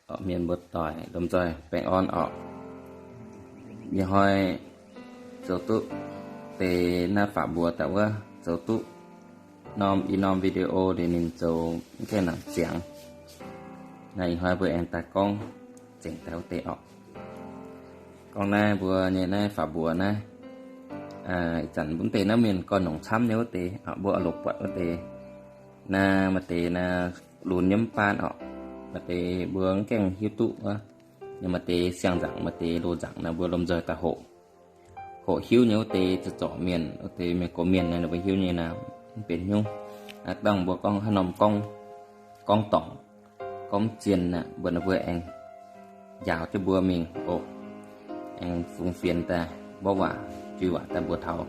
Orqc, mienh mbuo doic lomh nzoih baengh orn orqc. Ih hnoi zoux duqv deix naaiv faatv mbuox daaih wuov zoux duqv norm i norm video liuz ninh zoux mv gaengh nangc ziangx. Naaiv ih hnoi mbuo aengx daaih gorngv zengc daaih wuov deix orqc. Gorngv naaiv mbuo nyei naaiv faatv mbuox naaiv, ih zanc mv deix naaiv mienh gorn-nongc camv nyei wuov deix, mbuo oix longc buatc wuov deix. Naaiv maaih deix naaiv lunx nyei mv baan orqc. Maaih deix mbuo mv gaengh hiuv duqv wuov. Maaih deix siang-nzaangc, maaih deix loz-nzaangc naaiv mbuo lomh nzoih daaih hoqc. Hoqc hiuv nyei wuov deix zoux zorc mienh, wuov deix mienh gox mienh naaiv ninh mbuo hiuv nyei naaiv mv benx hnyouv. Dangh mbuo gorngv haaix norm gorngv, gorngv dorngc, gorngv mv zien naaiv mbuo, naaiv mbuo aengx njaaux jienv mbuo mingh oc. Aengx fungx fienx daaih mborqv waac, juix waac daaih mbuox taux.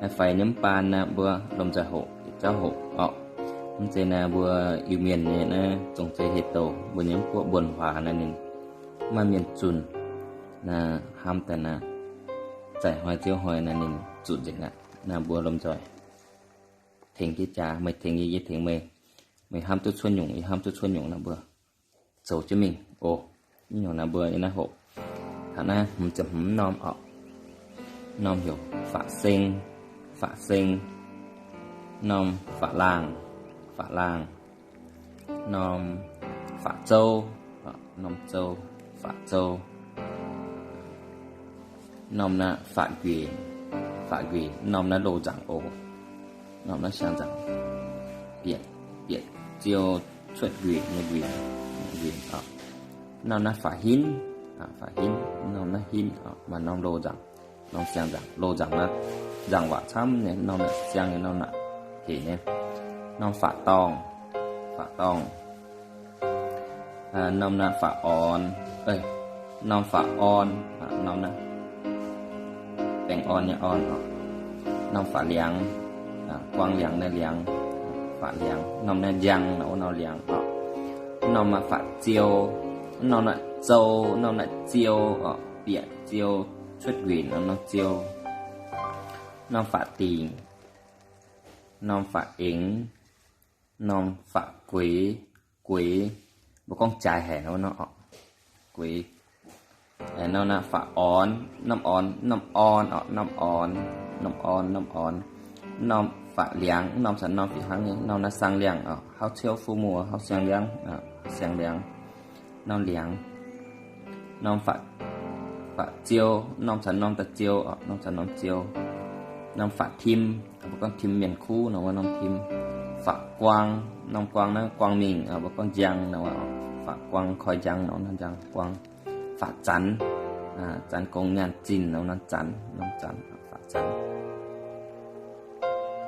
Naaiv faix nyei mv baan naaiv mbuo lomh nzoih hoqc, jauv hoqc orqc. Mv zeiz naaiv mbuo Iu-Mienh nyei naaiv zong-zei hei douh mbuo nyei mv guoqv mbuonx huaax naaiv ninh maiv mienh zunh. Naaiv hnamv daaih naaiv, zaih hnoi ziouv hnoi naaiv ninh zuqc nzengc aqv. Naaiv mbuo lomh nzoih tengx jienv jaax, meih tengx yie, yie tengx meih. Meih hnamv duqv cuotv nyungc, yie hnamv duqv cuotv nyungc naaiv mbuo zoux jienv mingh oc. Nyungc naaiv mbuo yie naaiv hoqc taux naaiv hmz ziepc hmz norm orqc. Norm heuc Faatv Seng, Faatv Seng. Norm Faatv Laangh, Faatv Laangh. Norm Faatv Zou, norm Zou, Faatv Zou. Norm naaiv Faatv Nquinc, Faatv Nquinc. Norm naaiv Loz Nzaangc oc. Norm naaiv Siang-Nzaangc, Bieqc, Bieqc Ziou Cuotv Nquinc nyei Nquinc, Nquinc oc. Norm naaiv Faatv Hinv, Faatv Hinv. Norm naaiv Hinv oc, maaih norm Loz Nzaangc, norm Siang-Nzaangc. Loz Nzaangc naaiv nzaangc waac camv nyei, norm naaiv siang nyei, norm naaiv hec nyei. Norm Faatv Dorngh, Faatv Dorngh. Norm naaiv Faatv Orn, norm Faatv Orn, norm naaiv baengh orn nyei orn oc. Norm Faatv Liangx, guang liangx nyei liangx, Faatv Liangx. Norm naaiv Njang, norm naaiv Liangx oc. Norm naaiv Faatv Ziou, norm naaiv Zou, norm naaiv Ziou oc. Bieqc Ziou Cuotv Nquinc, norm naaiv Ziou. Norm Faatv Dingc, norm Faatv Engx, norm Faatv Gueix, Gueix, mbuo gorngv jaaix haic nor, Gueix. Norm naaiv Faatv Orn, norm Orn, norm Orn oc, norm Orn, norm Orn, norm Orn. Norm Faatv Liangx, norm caux norm fih hnangv nyei, norm naaiv Siang Liangx oc, Hauv Ciouv Fu Muoz, Hauv Siang Liangx, Siang Liangx. Norm Liangx. Norm Faatv Ziou, norm caux norm daaih Ziou oc, norm caux norm Ziou. Norm Faatv Tim, mbuo gorngv Tim Mienh Kuv nor, norm Tim. Faatv Guang, norm Guang naaiv Guang Mingh, mbuo gorngv Njang nor, Faatv Guang Koi Njang nor, norm Njang Guang. Faatv Zanx, Zanx Gong Nyaanh Zinh nor, norm Zanx, norm Zanx, Faatv Zanx.